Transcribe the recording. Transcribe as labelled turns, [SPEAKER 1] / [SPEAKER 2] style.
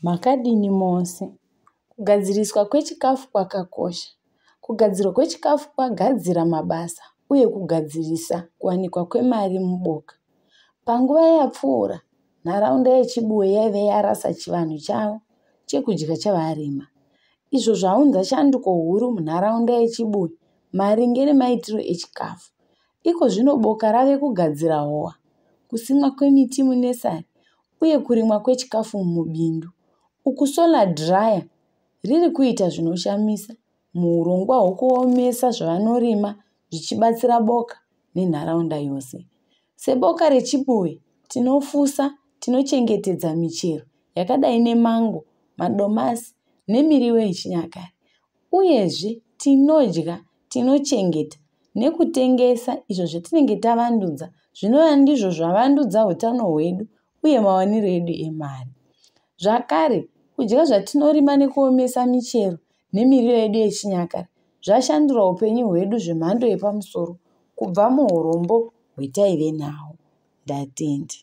[SPEAKER 1] Makadini mose? Kugadziriswa kwechikafu kwakakosha. Kugadzirwa kwechikafu kwagadzira mabasa uye kugadzirisa kuwanikwa kwemari muboka. Panguva yapfuura, nharaunda yeChibuwe yaive yarasa chivanhu chavo chekudya chavarima. Izvo zvaunza shanduko huru munharaunda yeChibuwe maringe nemaitiro echikafu. Iko zvino boka rave kugadzira howa, kusimwa kwemiti munesari uye kurimwa kwechikafu mubindu. Uku solar dryer riri kuita zvinoshamisa muhurongwa hwekuomesa zvavanorima zvichibatsira boka nenharaunda yose. Seboka reChibuwe tinofusa, tinochengetedza michero yakadai nemango, madomasi nemiriwo yechinyakare. Uyezve tinodya, tinochengeta nekutengesa izvo zvatinenge tavandudza zvinova ndizvo zvavandudza utano hwedu uye mawaniro edu emari. Zvakare, kudya zvatinorima nekuomesa michero nemiriwo yedu yechinyakare zvashandura upenyu hwedu zvemhando yepamusoro kubva muhurombo hwataive nahwo. Ndatenda.